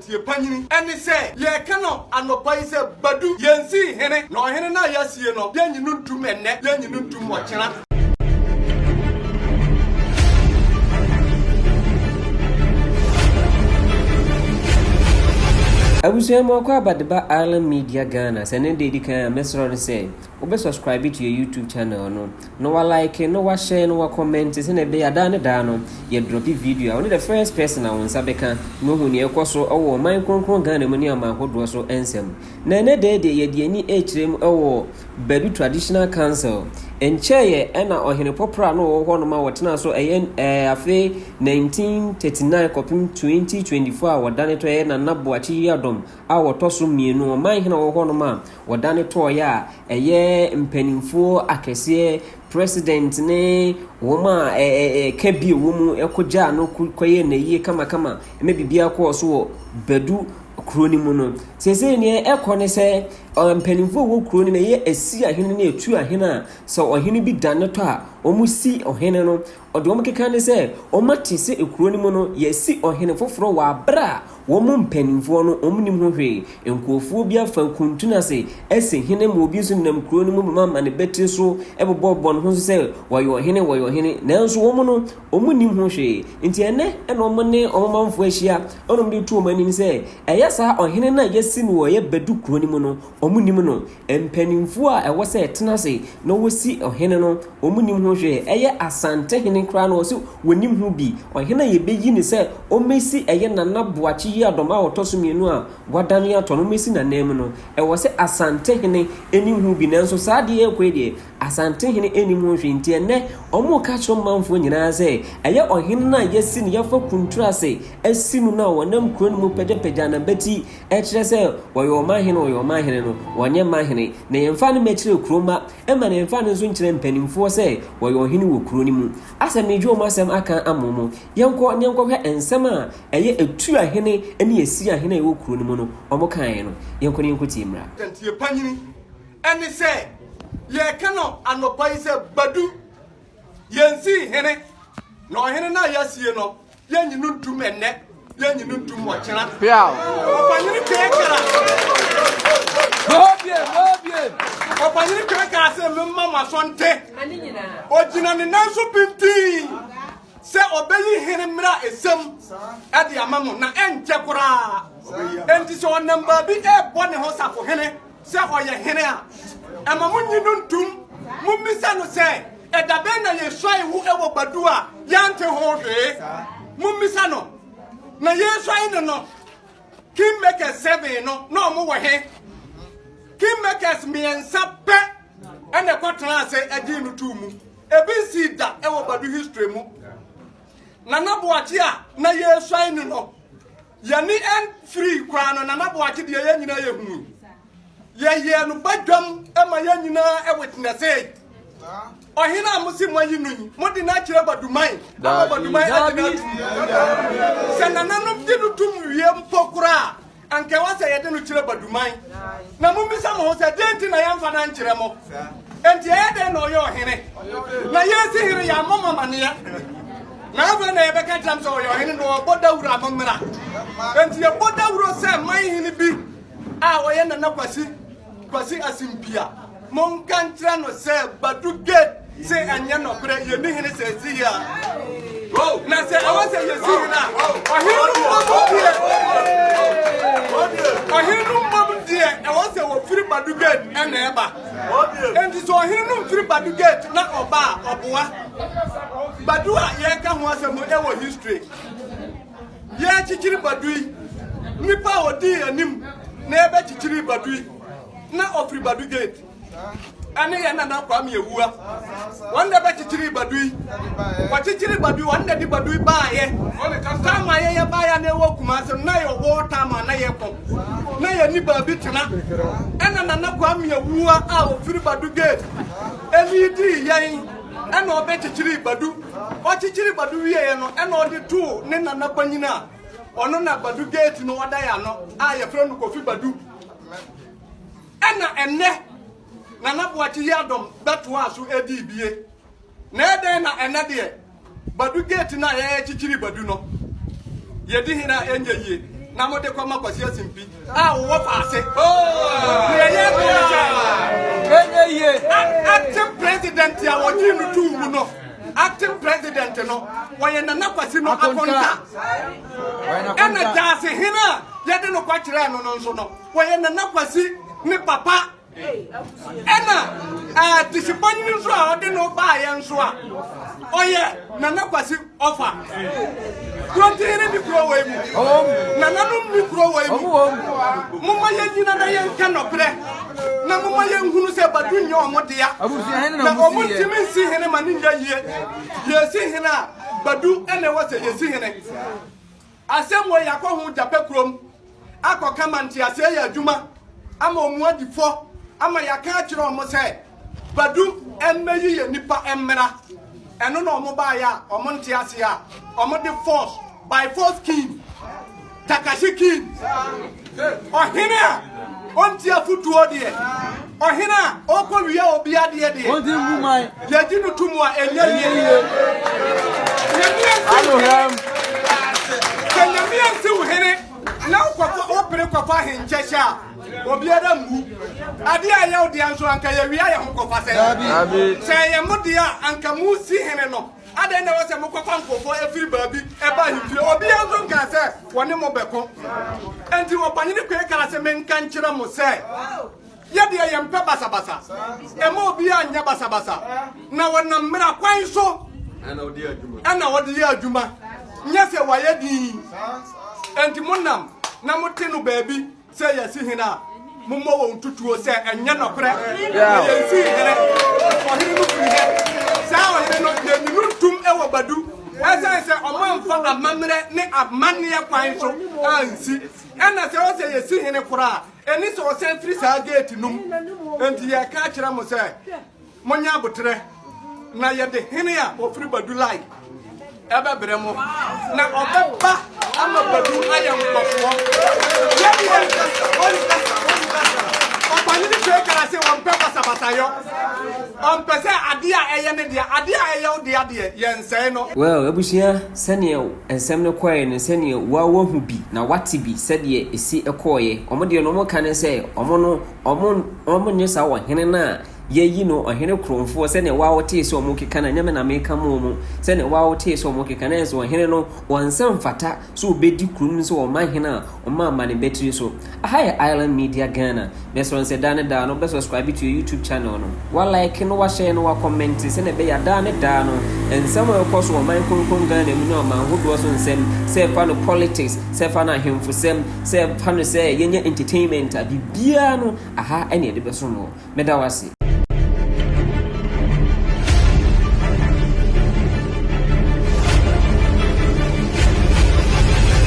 Akantie panyini ne sɛ, yɛreka no anɔpa yi sɛ, Badu, yɛnsii hene, na ɔhene no a yɛasie no, yɛnnye no ntom ɛnnɛ, yɛnnye no ntom ɔkyena. Abusua mu akɔ aba de ba Island Media Ghana sɛ ne da edi kan a mɛsrɛ no sɛ wobɛ subscribe to your YouTube channel no na wa like na wa share na wa comment sɛnea ɛbɛyɛ a daa ne daa no yɛ drɔpe video a wo ne the first person a wo nsa bɛka na wahu nea ɛkɔ so wɔ ɔman kronkron Ghana mu ne aman hodoɔ so nsɛm. Na ɛnɛ da yi deɛ yɛde ani rekyerɛ mu wɔ Badu Traditional Council. Nkyɛeɛ ɛna ɔhene pɔprɔ a na ɔwɔ hɔnom a wɔtenaa so ɛyɛ ɛɛ afe 1939 kɔpem 2024 a wɔdane tɔ ɛyɛ Nana Boakye Yiadom a wɔtɔ so mmienu ɔman hene a ɔwɔ hɔnom a wɔdane tɔeɛ a ɛyɛ mpanimfoɔ akɛseɛ, president ne wɔn a ɛka bi wɔ mu kɔgyaa no kɔyɛɛ n'ayie kamakama ma biribiara kɔɔ so wɔ Badu kuro no mu no. Seesei neɛ ɛkɔ ne sɛ mpanimfoɔ a wɔwɔ kuro no mu ɛyɛ asi ahene ne atu ahene a sɛ ɔhene bi dane tɔ a wɔsi ɔhene no. Ɔde wɔn keka ne sɛ wɔate sɛ kuro no mu no yɛasi ɔhene foforɔ wɔ aberɛ a Wɔn mpanimfoɔ no, wɔnnim ho hwee. Nkurɔfoɔ bi afa kuntunu ase asi hene ma obi nso nenam kuro no mu mema ne batiri so bobɔbobɔ ne ho so sɛ wɔyɛ ɔhene, wɔyɛ ɔhene. Nanso wɔn no, wɔnnim ho hwee. Enti ɛnnɛ na wɔn ne wɔn manfoɔ ahyia na wɔde reto wɔn anim sɛ, ɛyɛ saa ɔhene no a yɛasi no wɔ yɛn Badu kuro no mu no, wɔnnim no. Mpanimfoɔ a ɛwɔ sɛ ɛtena ase na wɔsi ɔhene no, wɔnnim ho hwee. Ɛyɛ Asantehene koraa no, wɔse wɔnnim ho bi. Ɔhene a yɛbɛyi no sɛ ɔmmɛsi ɛyɛ Nana Boakye Yiadom a ɔtɔ so mmienu a wadane atɔ no, ɔmmɛsi n'ananmu no, ɛwɔ sɛ Asantehene nim ho bi. Nanso saa adeɛ yi rekɔ yi deɛ, Asantehene nnim ho hwee. Nti ɛnnɛ, wɔreka akyerɛ ɔmanfoɔ nyinaa sɛ, ɛyɛ ɔhene no a yɛasi no, yɛafa kunturu ase asi no no a ɔnam kuro no mu pagyapagya n'abati Ɛkyerɛ sɛ wɔyɛ ɔman hene, wɔyɛ ɔman hene no, wɔnyɛ mma hene. Na yɛmfa no mmɛkyerɛ kuro mma, ɛmma na yɛmfa no nso nkyerɛ mpanimfoɔ sɛ wɔyɛ ɔhene wɔ kuro no mu. Asɛ meredwe wɔn asɛm aka ama wɔn. Yɛnkɔ na yɛnkɔhwɛ nsɛm a ɛyɛ Atuahene ne Asiahene a ɛwɔ kuro no mu no, wɔkaeɛ no. Yɛnkɔ na yɛnkɔtie mmra. Ntie panyini ɛne sɛ yɛka no anɔpa yi sɛ Badu yɛnsii hene na ɔhene no a yɛasie no Yɛnyi no ntum ɛnnɛ, yɛnyi no ntum ɔkyena. Ɔpanyini twɛn kra. Ɔpanyini twɛn kra sɛ memma mo aso nte. Ɔgyina ne nan so pintinn sɛ ɔbɛyi hene mmra esam ɛde ama mo na ɛnkyɛ koraa. Enti sɛ ɔnam baabi ɛrebɔ ne ho safohene Sɛ ɔyɛ hene a, ɛma monnye no ntom. Mommisa no sɛ, Ɛda bɛn na yɛsuae wo wɔ Badu a yɛante ho hwee? Mommisa no. Na yɛresuae no no, Kingmakers seven no, na wɔn wɔ he? Kingmakers mmiɛnsa pɛ ɛna ɛkɔtenaa ase gyee no too mu. Ebi nsii da wɔ Badu history mu. Nana Boakye a na yɛresuae no no, Yɛne ɛmfirii koraa no, Nana Boakye deɛ yɛn nyinaa yɛhui. Yɛyɛɛ no badwam ma yɛn nyinaa witnessee. Ɔhene a mose moayi no yi, mode no akyerɛ Baduman ama Baduman agye no atum. Sɛ nananom gye no tom wie mpo koraa a, anka ɛwɔ sɛ yɛde no kyerɛ Baduman. Na mommisa mo ho sɛ, deɛn nti na yɛamfa no ankyerɛ mo? Enti ɛyɛ dɛn na ɔyɛ ɔhene? Na yɛresi hene, yɛammɔ mo amanneɛ. Na afei na yɛbɛka kyerɛ m sɛ ɔyɛ ɔhene na ɔbɔ dawuro a mommra. Enti yɛbɔ dawuro sɛ man hene bi a ɔyɛ Nana Kwasi Kwasi Asimpia. Monka nkyerɛ no sɛ Badu Gate se ɛnyɛ nɔkorɛ, yɛnni hene seesei a. Na sɛ ɛwɔ sɛ yɛsi hene a, ɔhene no mmom deɛ, ɔhene no mmom deɛ ɛwɔ sɛ wɔfiri Badu Gate ɛna ɛba. Enti sɛ ɔhene no mfiri Badu Gate na ɔba a, ɔboa. Badu a yɛreka ho asɛm no ɛwɔ history. Yɛrekyekyere Badu yi, nipa a ɔdii anim na yɛbɛkyekyere Badu yi, na ɔfiri Badu Gate. Ɛne yɛn nana Kwame Awua. Wɔn na bɛkyekyere Badu yi. Wɔkyekyere Badu yi, wɔn na de Badu yi baayɛ. Tam a yɛyɛ baayɛ na ɛwɔ Kumase no, na yɛ war tam a na yɛkɔ. Na yɛni baabi tena. Ɛna nana Kwame Awua a ɔfiri Badu Gate ɛni dii yɛn ɛna ɔbɛkyekyere Badu. Ɔkyekyere Badu wieɛ no, ɛna ɔde too ne nana panyin a ɔno na Badu Gate no ɔda yɛ ano a yɛfrɛ no Kofi Badu. Ɛna ɛnnɛ Nana Boakye Yiadom bɛtoaa so dii bie. Na ɛdɛn na ɛnnɛ deɛ Badu gate no a yɛkyekyere Badu no, yɛdi hene a ɛnyɛ yie. na mode kɔma Kwasi Asimpi a wowɔ faase. Deɛ yɛka ne sɛ, Ɛnyɛ yie. Acting president a wɔgyee no too mu no, acting president no, wɔyɛ Nana Kwasi no akonta. Ɛna Gyaase hene a yɛde no kɔkyerɛɛ no no nso no, wɔyɛ Nana Kwasi ne papa. Ɛna Tisibɔnyini nso a ɔde no baeɛ nso a, ɔyɛ Nana Kwasi ɔfa. Kurontihene ne kuro wei mu. Nananom ne kuro wei mu. Momma yɛnyina na yɛnka nɔkorɛ na momma yɛnhunu sɛ Badu nyɛ ɔmo dea. Na ɔmo ntumi nsi hene ma ne nyɛ yie. Yɛsi hene a, Badu ɛna ɛwɔ sɛ yɛsi hene. Asɛm wei akɔ ho gyapɛ kurom akɔka ma nteaseɛ yɛ adwuma ama ɔmo adi fɔ ama yɛaka akyerɛ ɔmo sɛ Badu mmɛyi yɛ nipa mmra. Ɛno na ɔmo baeɛ a ɔmo nte aseɛ a ɔmo de force by force king Takashi king ɔhene a ɔnti afotuo deɛ ɔhene a ɔkɔ wia obi adeɛ deɛ Ɔnti ngu man. Yɛgye no to mu a ɛnyɛ yie. Nyame ansi wo hene. Sɛ Nyame ansi wo hene na wokɔfa wopere kɔfa ahenkyɛ hyɛ a, obiara mmu. Adeɛ a ɛyɛ wo dea nso anka yɛwia yɛ ho kɔfa sɛn? Sɛ ɛyɛ mo dea a anka mosi hene no. Adɛn na ɛwɔ sɛ mokɔfa nkurɔfoɔ afiri baabi ɛba ahemfie? Obiara nso nkaa sɛ wɔne mo bɛko. Enti ɔpanyini Kwee kaa sɛ menka nkyerɛ mo sɛ, Yɛ deɛ yɛmpɛ basabasa. Ɛma obiara nyɛ basabasa. Na wɔnam mmara kwan so ɛna wɔde yɛ adwuma. Nyɛ sɛ wɔayɛ din. Enti monam na mote no baabi sɛ yɛasi hene a, mommɔ wɔn tutuo sɛ ɛnyɛ nɔkorɛ. Na yɛnsii hene. Ɔhene no firi hɛ. Saa ɔhene no, yɛnyi no ntom wɔ Badu. Ɛsiane sɛ wɔamfa amammerɛ ne amanneɛ kwan so ansi. Ɛna sɛ ɛwɔ sɛ yɛsi hene koraa a, Ɛne sɛ ɔsan firi saa geeti no mu. Enti yɛreka akyerɛ mo sɛ, monyɛ aboterɛ, na yɛde hene a ɔfiri Badulai ɛbɛbrɛ mo, na ɔbɛba ama Badu ayɛ nkɔsoɔ. Yɛdeɛ, ɔpanyini twɛ kara sɛ ɔmpɛ basabasayɔ, ɔmpɛ sɛ adeɛ a ɛyɛ ne dea, adeɛ a ɛyɛ wo dea deɛ, yɛnsɛe no. Well, abusua, sɛdeɛ nsɛm no kɔeɛ no, sɛdeɛ woa woahu bi na woate bi sɛdeɛ ɛsi kɔeɛ. Wɔn deɛ no wɔka ne sɛ, wɔn no, wɔn, wɔn nyɛ saa ɔhene no a yɛayi no ɔhene korɔmfoɔ sɛdeɛ woa wotee sɛ wɔn keka no, ɛnyɛ me na meka mo wɔn, sɛdeɛ woa wotee sɛ wɔn keka no, ɛyɛ sɛ ɔhene no, wɔn nsa mfata sɛ ɔbɛdi kurom no sɛ ɔma hene a ɔma amane batiri so. Aha yɛ Island Media Ghana. Mɛsrɛ wo sɛ daa ne daa no wobɛ subscribe to yɛ YouTube channel no, wa like no, wa share no, wa comment sɛnea ɛbɛyɛ a daa ne daa no nsɛm a ɛkɔ so wɔ ɔman kronkron Ghana mu ne ɔman hodoɔ so nsɛm, sɛ ɛfa no politics, sɛ ɛfa no ahemfosɛm, sɛ ɛfa no sɛ yɛnya entertainment a, biribiara no aha ɛne yɛde bɛsom wo. Meda wo ase.